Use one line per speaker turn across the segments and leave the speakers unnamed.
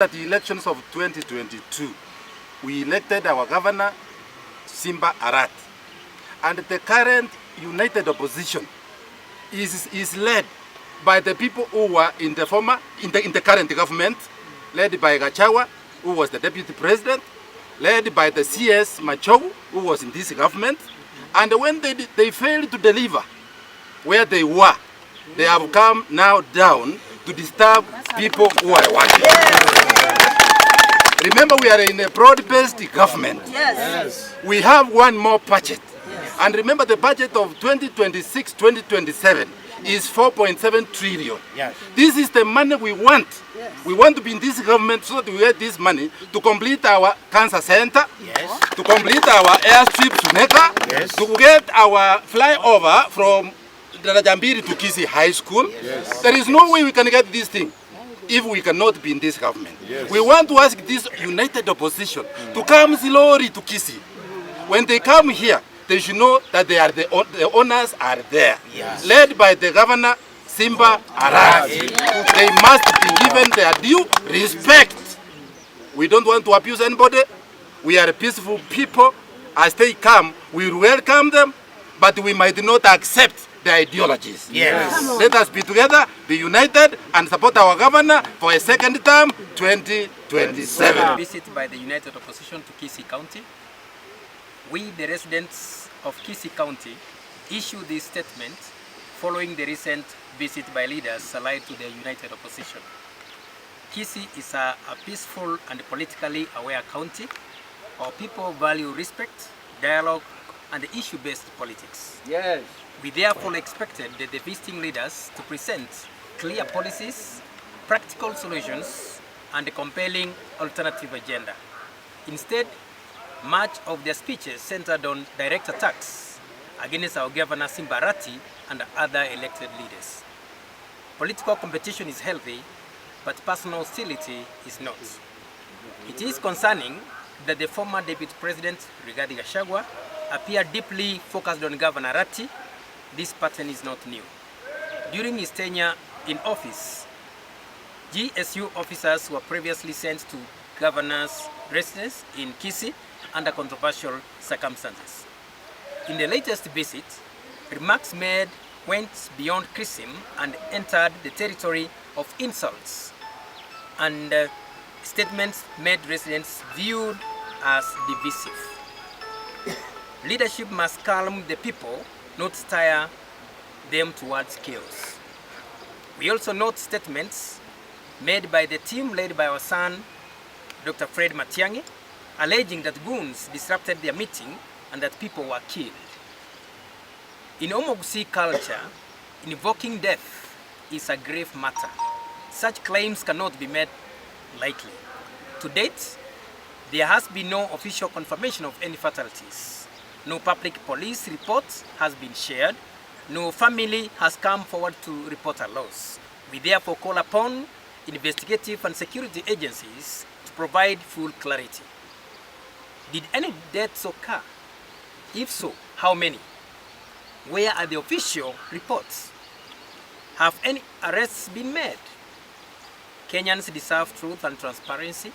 At the elections of 2022, we elected our governor, Simba Arati. And the current united opposition is led by the people who were in the former, in the current government, led by Gachagua, who was the deputy president, led by the CS Machogu, who was in this government. And when they failed to deliver where they were, they have come now down to disturb people who are working. Remember, we are in a broad-based government.
Yes.
We have one more budget. And remember, the budget of 2026-2027 is 4.7 trillion. This is the money we want. We want to be in this government so that we get this money to complete our cancer center, to complete our airstrip Suneka, to get our flyover from Daraja Mbili to Kisii High School. There is no way we can get this thing if we cannot be in this government. We want to ask this united opposition to come slowly to Kisii. When they come here, they should know that they are the owners are there, led by the governor, Simba Arati. They must be given their due respect. We don't want to abuse anybody. We are peaceful people. As they come, we will welcome them, but we might not accept their ideologies. Let us be together, be united, and support our governor for a second term, 2027.
Visit by the United Opposition to Kisii County. We, the residents of Kisii County, issue this statement following the recent visit by leaders allied to the United Opposition. Kisii is a peaceful and politically aware county. Our people value respect, dialogue, and issue-based politics. We therefore expected the visiting leaders to present clear policies, practical solutions, and a compelling alternative agenda. Instead, much of their speeches centered on direct attacks against our governor Simba Arati and other elected leaders. Political competition is healthy, but personal hostility is not. It is concerning that the former deputy president, Rigathi Gachagua, appeared deeply focused on Governor Arati. This pattern is not new. During his tenure in office, GSU officers were previously sent to governor's residence in Kisii under controversial circumstances. In the latest visit, remarks made went beyond criticism and entered the territory of insults and statements made residents viewed as divisive. Leadership must calm the people, not steer them towards chaos. We also note statements made by the team led by our son, Dr. Fred Matiang'i, alleging that goons disrupted their meeting and that people were killed. In Omogusii culture, invoking death is a grave matter. Such claims cannot be made lightly. To date, there has been no official confirmation of any fatalities. No public police report has been shared. No family has come forward to report a loss. We therefore call upon investigative and security agencies to provide full clarity. Did any deaths occur? If so, how many? Where are the official reports? Have any arrests been made? Kenyans deserve truth and transparency.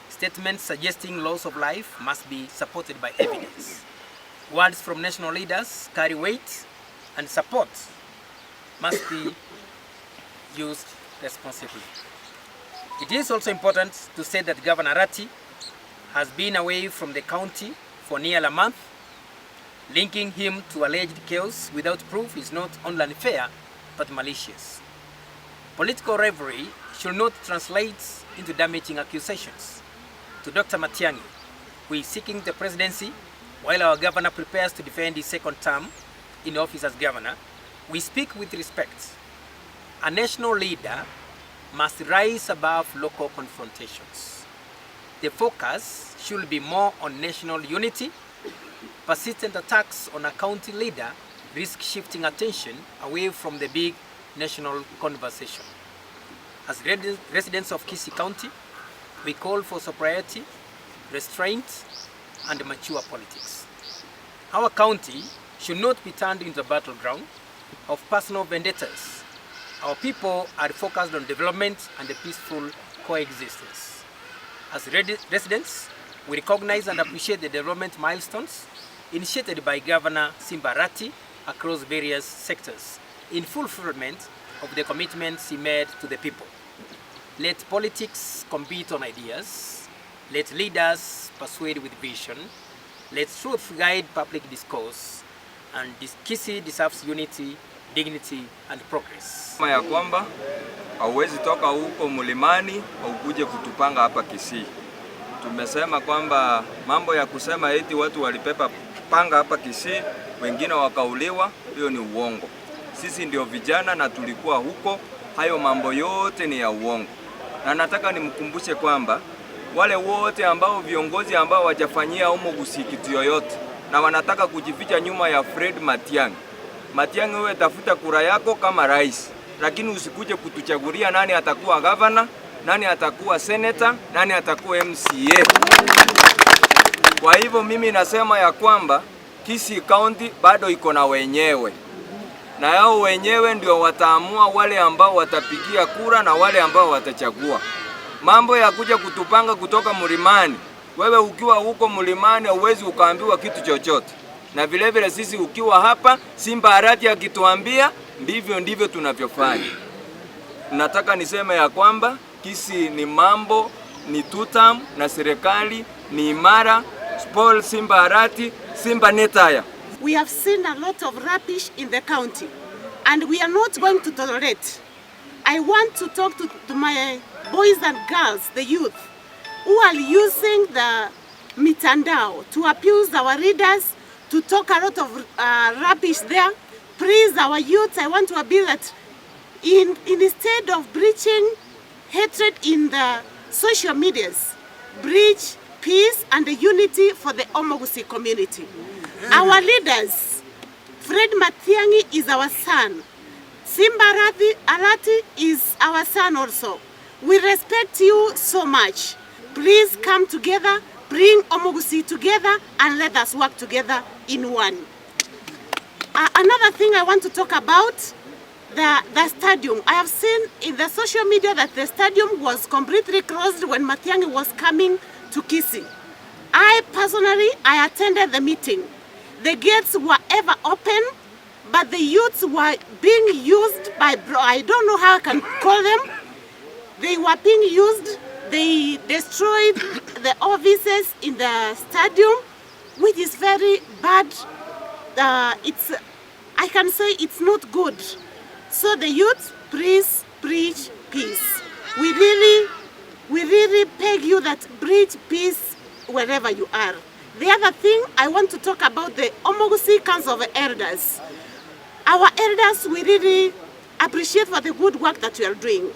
Statements suggesting loss of life must be supported by evidence. Words from national leaders carry weight, and support must be used responsibly. It is also important to say that Governor Arati has been away from the county for nearly a month. Linking him to alleged chaos without proof is not only unfair, but malicious. Political rivalry should not translate into damaging accusations. To Dr. Matiang'i, who is seeking the presidency while our governor prepares to defend his second term in office as governor, we speak with respect. A national leader must rise above local confrontations. The focus should be more on national unity. Persistent attacks on a county leader risk shifting attention away from the big national conversation. As residents of Kisii County, we call for sobriety, restraint, and mature politics. Our county should not be turned into a battleground of personal vendettas. Our people are focused on development and a peaceful coexistence. As residents, we recognize and appreciate the development milestones initiated by Governor Simba Arati across various sectors in fulfillment of the commitments he made to the people. Let politics compete on ideas. Let leaders persuade with vision. Let truth guide public discourse. And this Kisii deserves unity, dignity, and progress.
Ya kwamba hauwezi toka huko mlimani ukuje kutupanga hapa Kisii. Tumesema kwamba mambo ya kusema eti watu walibeba panga hapa Kisii, wengine wakauliwa, hiyo ni uongo. Sisi ndio vijana na tulikuwa huko, hayo mambo yote ni ya uongo. Na nataka nimkumbushe kwamba wale wote ambao viongozi ambao hawajafanyia Omogusii kitu yoyote na wanataka kujificha nyuma ya Fred Matiang'i. Matiang'i, wewe tafuta kura yako kama rais, lakini usikuje kutuchagulia nani atakuwa governor, nani atakuwa senator, nani atakuwa MCA. Kwa hivyo mimi nasema ya kwamba Kisii County bado iko na wenyewe, na yao wenyewe ndio wataamua wale ambao watapigia kura na wale ambao watachagua. Mambo ya kuja kutupanga kutoka mlimani, wewe ukiwa huko mlimani huwezi ukaambiwa kitu chochote, na vile vile sisi ukiwa hapa, Simba Arati akituambia ndivyo ndivyo tunavyofanya. Nataka niseme ya kwamba Kisii ni mambo ni tutam na serikali ni imara. Paul Simba Arati, Simba Netaya.
We have seen a lot of rubbish in the county, and we are not going to tolerate. I want to talk to my boys and girls, the youth, who are using the mitandao to abuse our leaders, to talk a lot of rubbish there. Please, our youth, I want to appeal that instead of preaching hatred in the social medias, preach peace and unity for the Omogusii community. Our leaders, Fred Matiang'i is our son. Simba Arati is our son also. We respect you so much. Please come together, bring Omogusii together, and let us work together in one. Another thing I want to talk about, the stadium. I have seen in the social media that the stadium was completely closed when Matiang'i was coming to Kisii. I personally, I attended the meeting. The gates were ever open, but the youths were being used by, I don't know how I can call them. They were being used. They destroyed the offices in the stadium, which is very bad. I can say it's not good. So the youth, please preach peace. We really beg you that preach peace wherever you are. The other thing I want to talk about, the Omogusii Council of Elders. Our elders, we really appreciate for the good work that you are doing,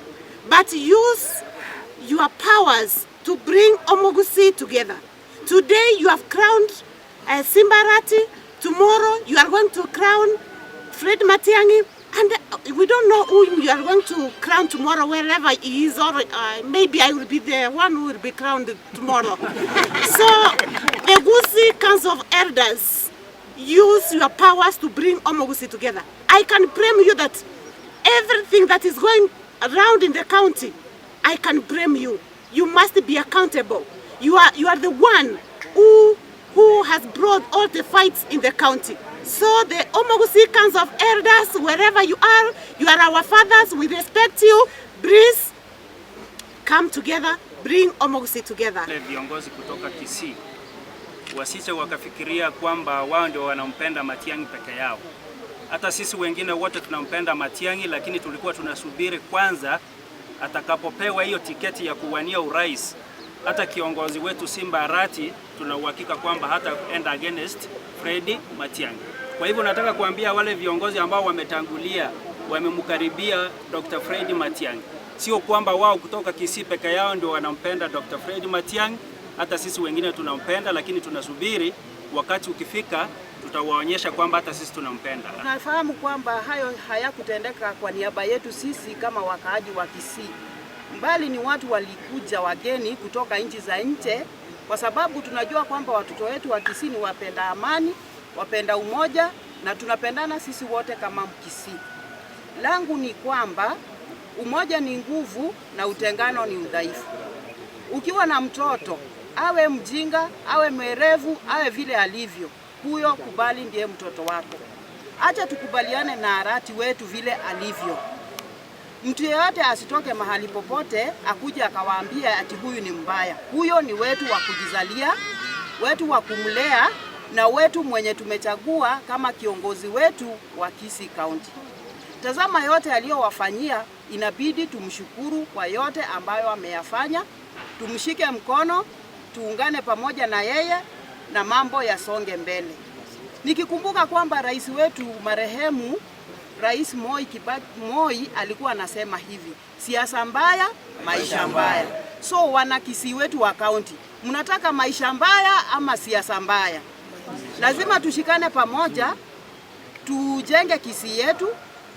but use your powers to bring Omogusii together. Today you have crowned Simba Arati. Tomorrow you are going to crown Fred Matiang'i, and we don't know who you are going to crown tomorrow, wherever he is, or maybe I will be the one who will be crowned tomorrow. So the Gusii Council of Elders, use your powers to bring Omogusii together. I can blame you that everything that is going around in the county, I can blame you. You must be accountable. You are the one who has brought all the fights in the county. So the Omogusii Council of Elders, wherever you are our fathers, we respect you. Please come together, bring Omogusii together.
Wale viongozi kutoka Kisii wasije wakafikiria kwamba wao ndio wanampenda Matiang'i peke yao. Hata sisi wengine wote tunampenda Matiang'i, lakini tulikuwa tunasubiri kwanza atakapopewa hiyo tiketi ya kuwania urais. Hata kiongozi wetu Simba Arati tuna uhakika kwamba hataenda against Freddy Matiang'i. Kwa hivyo nataka kuambia wale viongozi ambao wametangulia, wamemkaribia Dr. Freddy Matiang'i, sio kwamba wao kutoka Kisii peke yao ndio wanampenda Dr. Freddy Matiang'i, hata sisi wengine tunampenda, lakini tunasubiri wakati ukifika tutawaonyesha kwamba hata sisi tunampenda.
Tunafahamu kwamba hayo hayakutendeka kwa niaba yetu sisi kama wakaaji wa Kisii, mbali ni watu walikuja wageni kutoka nchi za nje, kwa sababu tunajua kwamba watoto wetu wa Kisii ni wapenda amani, wapenda umoja na tunapendana sisi wote kama Kisii. Langu ni kwamba umoja ni nguvu na utengano ni udhaifu. Ukiwa na mtoto awe mjinga, awe mwerevu, awe vile alivyo, huyo kubali ndiye mtoto wako. Acha tukubaliane na Arati wetu vile alivyo. Mtu yeyote asitoke mahali popote akuja akawaambia ati huyu ni mbaya. Huyo ni wetu wa kujizalia, wetu wa kumlea na wetu mwenye tumechagua kama kiongozi wetu wa Kisii County. Tazama yote aliyowafanyia, inabidi tumshukuru kwa yote ambayo ameyafanya, tumshike mkono, tuungane pamoja na yeye na mambo yasonge mbele. Nikikumbuka kwamba rais wetu marehemu Rais Moi Kibaki, Moi alikuwa anasema hivi, siasa mbaya, maisha mbaya. So wana Kisii wetu wa kaunti, mnataka maisha mbaya ama siasa mbaya? Lazima tushikane pamoja, tujenge Kisii yetu,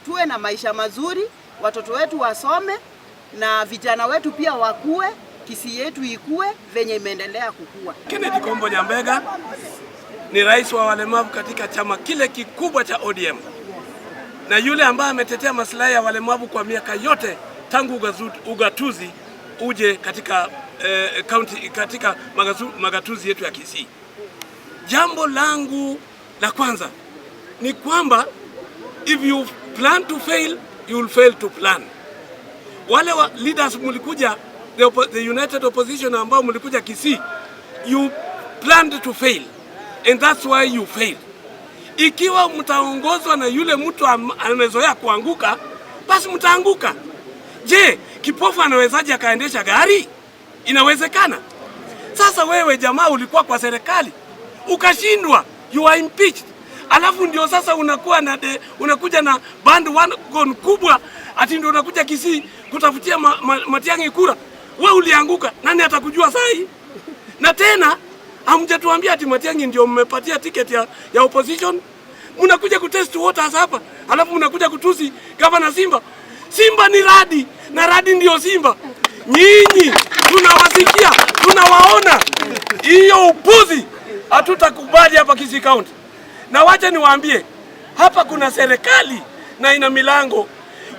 tuwe na maisha mazuri, watoto wetu wasome na vijana wetu pia wakue, Kisii yetu ikue venye imeendelea kukua.
Kennedy Kombo Nyambega ni rais wa walemavu katika chama kile kikubwa cha ODM na yule ambaye ametetea maslahi ya walemavu kwa miaka yote tangu ugatuzi uje katika county, katika magatuzi yetu ya Kisii. Jambo langu la kwanza ni kwamba if you plan to fail, you will fail to plan. Wale wa leaders mlikuja the united opposition ambao mlikuja Kisii, you planned to fail and that's why you failed. Ikiwa mtaongozwa na yule mtu amezoea kuanguka, basi mtaanguka. Je, kipofu anawezaje akaendesha gari? Inawezekana? Sasa wewe jamaa ulikuwa kwa serikali ukashindwa, you are impeached, alafu ndio sasa unakuwa na unakuja na bandwagon kubwa ati ndio unakuja Kisii kutafutia Matiang'i kura. We ulianguka, nani atakujua saa hii? Na tena hamjatuambia ati Matiang'i ndio mmepatia ticket ya opposition. Mnakuja kutest waters hapa, alafu mnakuja kutusi gavana Simba. Simba ni radi na radi ndio Simba. Nyinyi tunawasikia, tunawaona. Hiyo upuzi hatutakubali hapa Kisii County. Na wacha niwaambie, hapa kuna serikali na ina milango.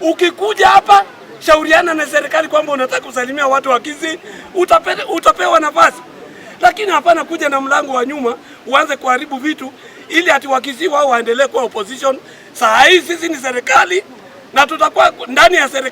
Ukikuja hapa shauriana na serikali kwamba unataka kusalimia watu wa Kisii, utapewa nafasi, lakini hapana kuja na mlango wa nyuma uanze kuharibu vitu ili ati wa Kisii wao waendelee kuwa opposition. Saa hii sisi ni serikali na tutakuwa ndani ya serikali.